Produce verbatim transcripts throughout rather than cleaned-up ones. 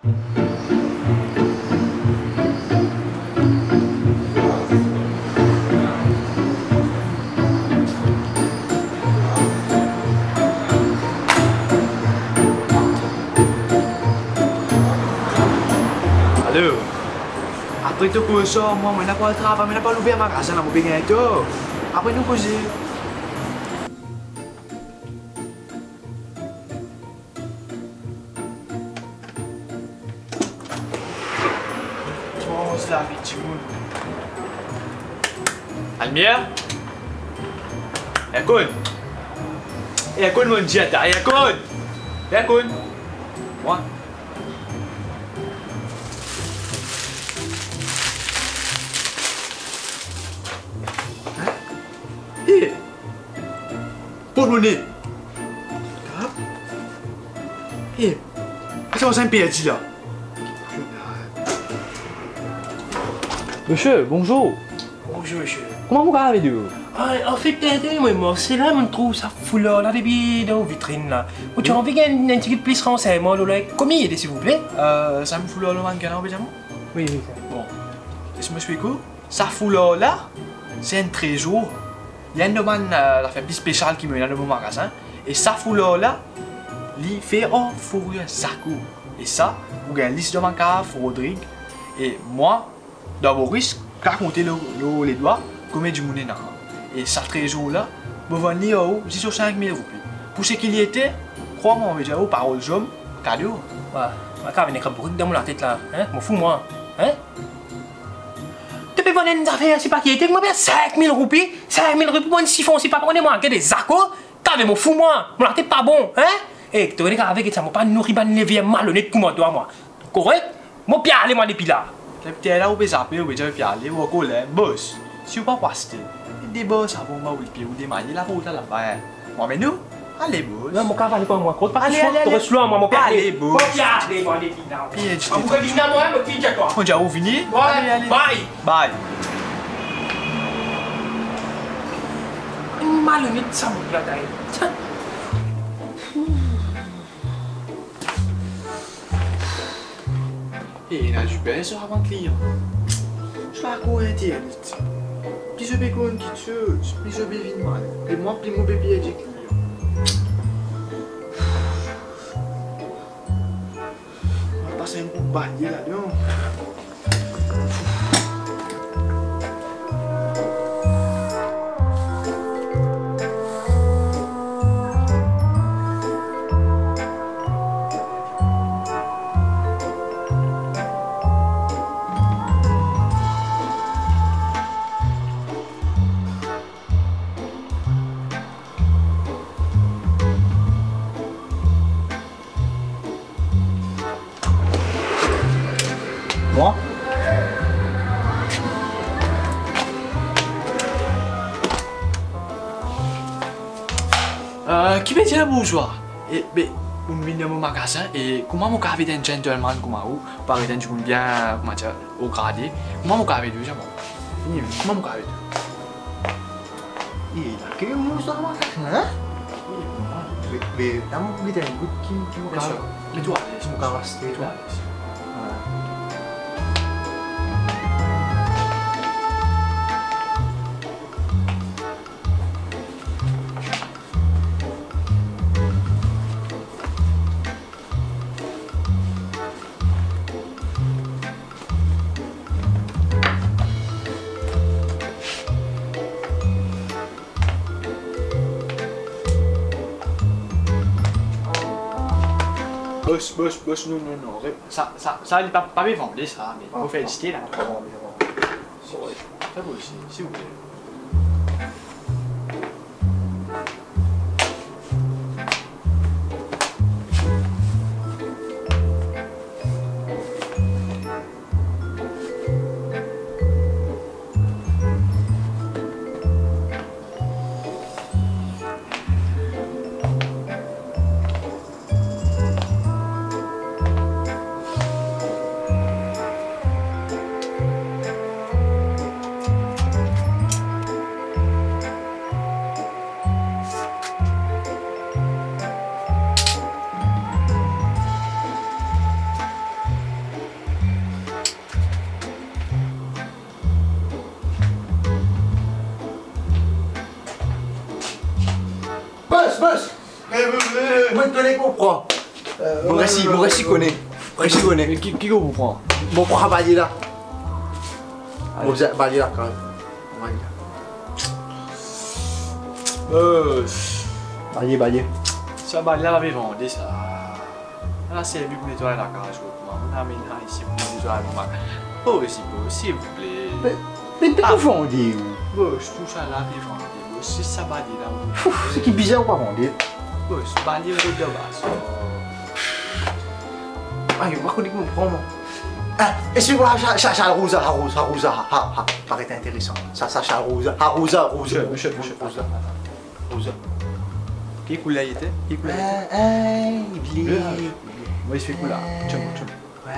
Alo. Apre to koz ar mwa, mo ena pou al travay, mo ena pou al ouver magazin la, mo pe gagn tor. Apre nou koze. Tranz lavi dimoun. Lalimier? Aircon? Aircon, mo dir twa, aircon! Aircon! Mwa. Hein? Eh! Portmone! Kap? Eh! Asa, mo sann perdi la. Misie, bonzour. Bonzour, misie. Kouma mo kav ede ou? Ah, anfet, tande mwa, mo, se la mo trouv sa foular la depi dan ou vitrinn la. Mo ti anvi gagn enn tigit plis ransegnman lor li. Konbien li ete, silvouple? Euh, sa mem foular la, mann gagn anvi dir mwa? Wi, wi, sa. Bon. Les mo esplik ou. Sa foular la, se enn trezor. Li enn dan bann, euh, zafer pli spesial ki mo ena dan mo magazin. E sa foular la, li fer ar fourir zako. E sa, ou gagn lis dan bann kav Rodrig. E mwa, dan Boris, kav konte lor, lor ledwa konbien dimoun ena. E sa trezor la, mo vann li ar ou zis ar sink mil roupi. Pou seki li ete, krwar mwa, mo dir ou, parol zom, kado. Wa, wa, kav vinn ek sa bourik dan mo latet la, hein? Mo fou mwa, hein? To pe vann enn zafer sipa ki ete, kouma pe sink mil roupi, sink mil roupi pou enn sifon sipa, pa konn mwa, get de zako, kav mo fou mwa, mo latet pa bon, hein? Eh, to ena kav get sa, mo pa nouri bann lever malonet kouma twa mwa. Korek? Mo pe ale mwa depi la. Lepter la ou pe zape, ou pe dir ou pe ale, ou ankor la, bos. Si ou pa pou aste, debar sa pou mwa, ou lipie ou demaye, la pou ou la laba, hein. Mo amenn ou? Ale, bos. Non, mo kav ale pa mwa, kot pa ale, ale, ale. Res lwin mwa, mo pe ale. Ale, bos. Mo pe ale mwa depi la. Peye dite. Ou pe vini mwa, mo pe dir twa. Mo dir ou vini? Wi, ale, ale. Bye. Bye. Malonet sa, mo la, dayè. Tiens. E ena dipin sa avan klian. Zot pa koz internet. Pli zot pe konn kiksoz, pli zot pe vinn mal. E mwa, pli mo pe perdi klian. Mo pas enn kout balye ladan. Mwa? Euh, ki pe dir bonzwa? E, be, ou vinn dan mo magazin, e kouma mo kav ed enn gentleman kouma ou, parey enn dimoun bien, kouma dir, o grade, kouma mo kav ed ou, dir mwa? Kouma mo kav ed ou? E, la ke mo sa, hein? E, be, be, la mo pou get enn gout ki, ki mo kav, met ou alez, mo kav aste, met ou alez. Vwala. Bos, bos, bos, non, non, non. Re-, sa, sa, sa, li pa, pa pe vann li sa, me mo fer dite la. Ah, ah, ah, ah. Sa pou osi, silvouple. Bos! Mo kone ki mo pran. Mo resi, mo resi kone. Resi kone. Me ki, ki mo pou pran? Mo pran balie la. Mo balie la, kan mem. Balie la. Bos. Balie, balie. Sa balie la, pa pe vande sa. Ala servi pou netway lakaz kot mwa. Mo amenn la isi pou netway mo lakaz. Bos, bos, silvouple. Me, me, me, ah, pou vande ou? Bos, tou sa la pe vande, bos. Se sa balie la, mo. Ouf, se ki bizar ou pa vande? Bos, balie mo kot dan bas. Ah, yo pa kone ki mo pran, mwa. Ah, espe mwa sa, sa, sa rouz la, sa rouz, sa rouz la, ha, ha, ha, paret interesan. Sa, sa, sa rouz la, sa rouz la, rouz la. Misie, misie, misie. Rouz la. Rouz la. Ki kouler li ete? Ki kouler li ete? Ah, ah, ble. Ble, ah, ble. Mo espe kouler. Tchom, tchom. Wi.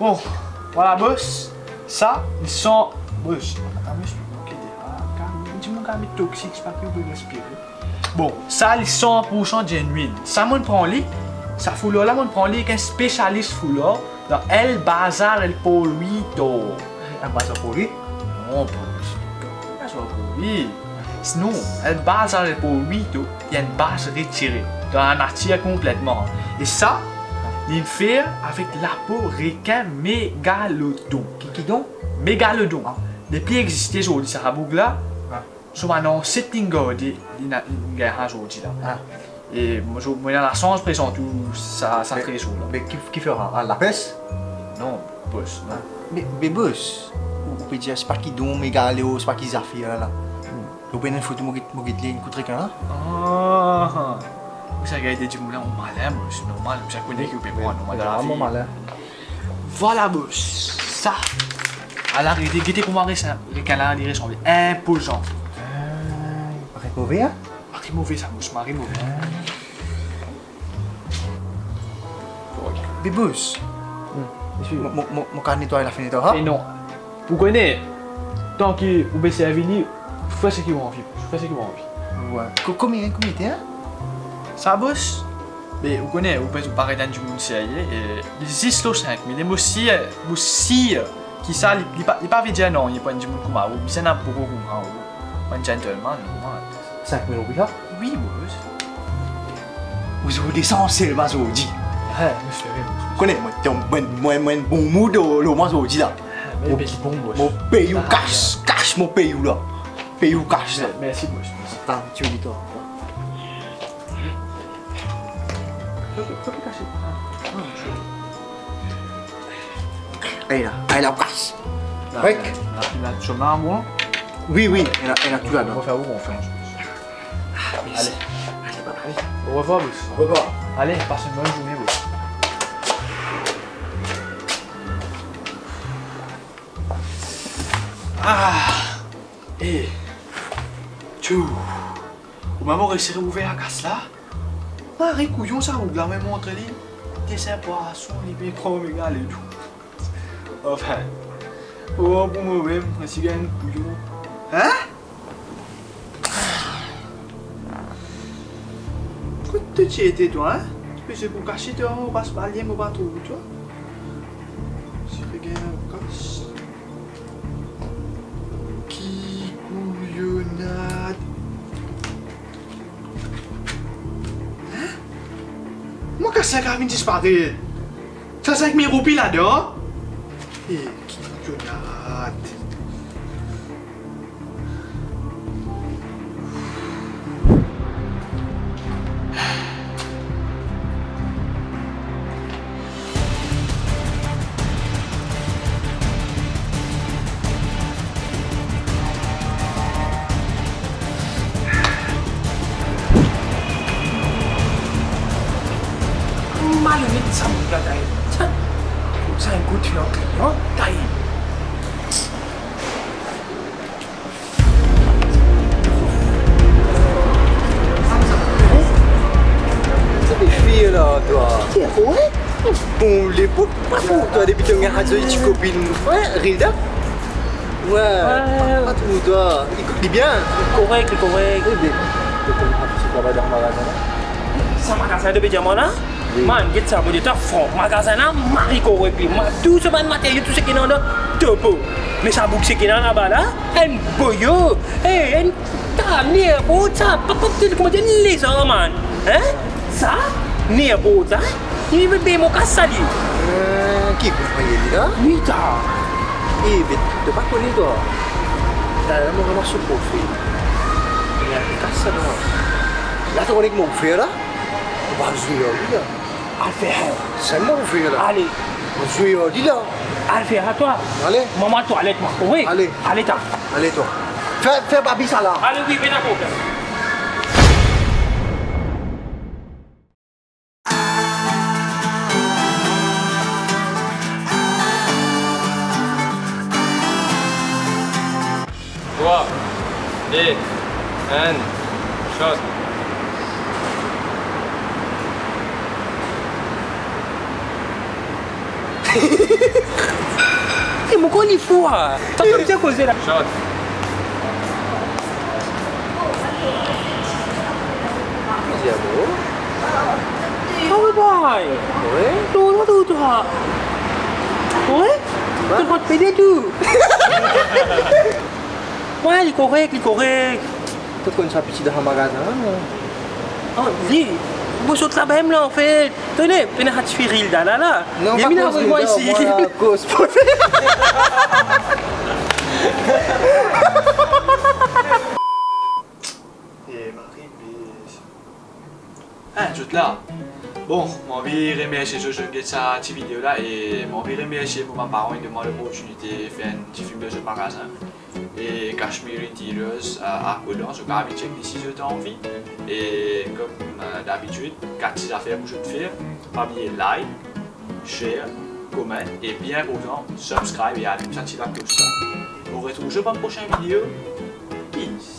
Bon, vwala, bos. Sa, li san, bos, atann, mo esplik mwa ki de, ah, kan, dimoun kan met toksik, se pa ki ou pe respire. Bon, sa, li san pou san genuine. Sa, mo'nn pran li, sa foular la, mo'nn pran li ek enn spesialis foular dan El Bazar El Polvito. El Bazar Polvito? Non, pa El Bazar Polvito. Sinon, El Bazar El Polvito, li enn baz retire dan lanatir konpletman. E sa, li fer avek lapo rekin megalodon. Ki, ki don? Megalodon. Ah. Depi existe zordi sa boug la, ah, so bann anset inn garde, li ena, inn gagn zordi la. Ah. E mo, mo ena lasans prezant ou sa, sa trezor la. Me, me ki, ki fer la? Ah, lapes? Non, bos, non. Ah, me, me bos, ou, ou pe dir, se pa ki don, megalo, se pa ki zafer la, la. Hmm. Ou pe ena enn foto, mo get, mo get li, inn kout rekin la? Ah. Ou sa gagn de dimoun la, mo malin, mo, se normal, mo sa kone ki ou pe pran, normal, dan lavi. Mo malin. Vwala, bos. Sa. Ala, gete, gete kouma resin, rekin la, li resanble. Inpozan. Ah, paret move, a? Paret move sa, bos, paret move. Ah. Me bos, hmm, mo, mo, mo, mo kav netway lafinet la, a? E non. Ou kone, tan ki ou pe servi li, fer seki ou anvi, fer seki ou anvi. Wi. Ko-, komie, komie ete, a? Sa, bos? Me ou kone, ou pe paret enn dimoun serye, e li zis lor sink mil, e mo sir, mo sir ki sa, li, li pa, li pa ve dir nanye pou enn dimoun kouma ou, bizin ena boukou kouma ou, pou enn gentleman, normal. Sink mil roupi sa? Wi, bos. Ou, ou desann selman zordi. He, mo sere, bos. Kone, mwa, mwa, mwa, mwa bon mood lor, lor mwa zordi la. He, me, mo, me bon, bos. Mo pey ou kas, kas, mo pey ou la. Pey ou kas la. Me-, mersi, bos, mersi. Atann, ti vini twa. Pe, pe, pe kase. Ah, ah, sure. Ala, ala, kas. La, wek. La, la, la, ti vinn mwa. Wi, wi, ena, ena tou ladan. Mo fer ou konfians. Ah, mersi. Ale. Ale, bye bye. Orevwar, bos. Orevwar. Ale, pas enn bone zourne, bos. Ah. E. Tchou. Ou mem resi ouver lakas la? Mari kouyon sa boug la, mem montre li desin pwason, li pe pran megalo. Anfin, ou pou momem, mo ti gagn kouyon. Hein? Kot to ti ete twa, hein? Ti pe seye pou kasiet, mo pas balie, mo pa trouv twa. Ti pe gagn kas. Ki kouyonad! Hein? Mo kas la kapav vinn disparet. Sa sink mil roupi ladan? E, ki kouyonad! Malonet sa boug la, taye. Tiens. Sa enn kout fil an klian, taye. Sa pe fer la, twa? Ti ete, wi. Bon, lepok, pa pou twa, depi to gagn radio, ti kopinn. Wi, Rilda. Wi, wi, wi. Pa pou twa. Li, li bien? Korek, li korek. Wi, be, to konn pa ti travay dan magazin la? Sa magazin to pe dir mwa la? Wi. Man, get sa, mo dir twa fran. Magazin la, mari korek li. Ma, tou so bann materio, tou seki ena ladan, topo. Me sa boug seki ena laba la, Enn boyo, eh, enn ta, nenport sa, pa, pa, pa, kouma dir, enn lezar, man. Hein? Sa? Nenport sa, hein? Li pe pey mo kas sa, li. Eh, ki konpagni li la? Wi, ta. Eh, be, to pa kone twa. La, la, mo ramas so profil. Li a kas sa, non? La, to kone kouma fer la? Ou pa zwe ar li la. Al fer. Selman ou fer la. Ale. Ou zwe ar li la. Al fer a twa. Ale. Mwa, mwa, twalet, mwa. Wi. Ale. Ale, ta. Ale, twa. Fer, fer babi sa la. Ale, wi, pena problem. Trwa, de, enn, shot. E mo kor li fou, ah. Sa koumsa koze la. Shot. Koze amour. Oh, boy. Wi. Non, non, non, non. Wi? Wi. To pran pede tou. Wi, li korek, li korek. To konn sa piti dan sa magazin la, non? Oh, li, mo sot laba mem la, anfet. Tone, pena sa tifi Rilda la, la. Non, li pa vinn koz avoy mwa Rilda, isi. Mwa, koz. E Marie, me Hein, zot la? Bon, mo anvi remersie zot, zot get sa ti video la, e mo anvi remersie mo paran, li donn mwa loportinite fer enn ti fim dan zot magazin. E Kashmir Interiors, euh, a Kodan, zot kapav vinn chek li si zot anvi. E kom, euh, dabitid, kat ti zafer pou zot fer, pa bliye like, share, comment, e bien inportan, subscribe e alim sa ti laklos la. Mo retrouv zot dan prosin video. Peace.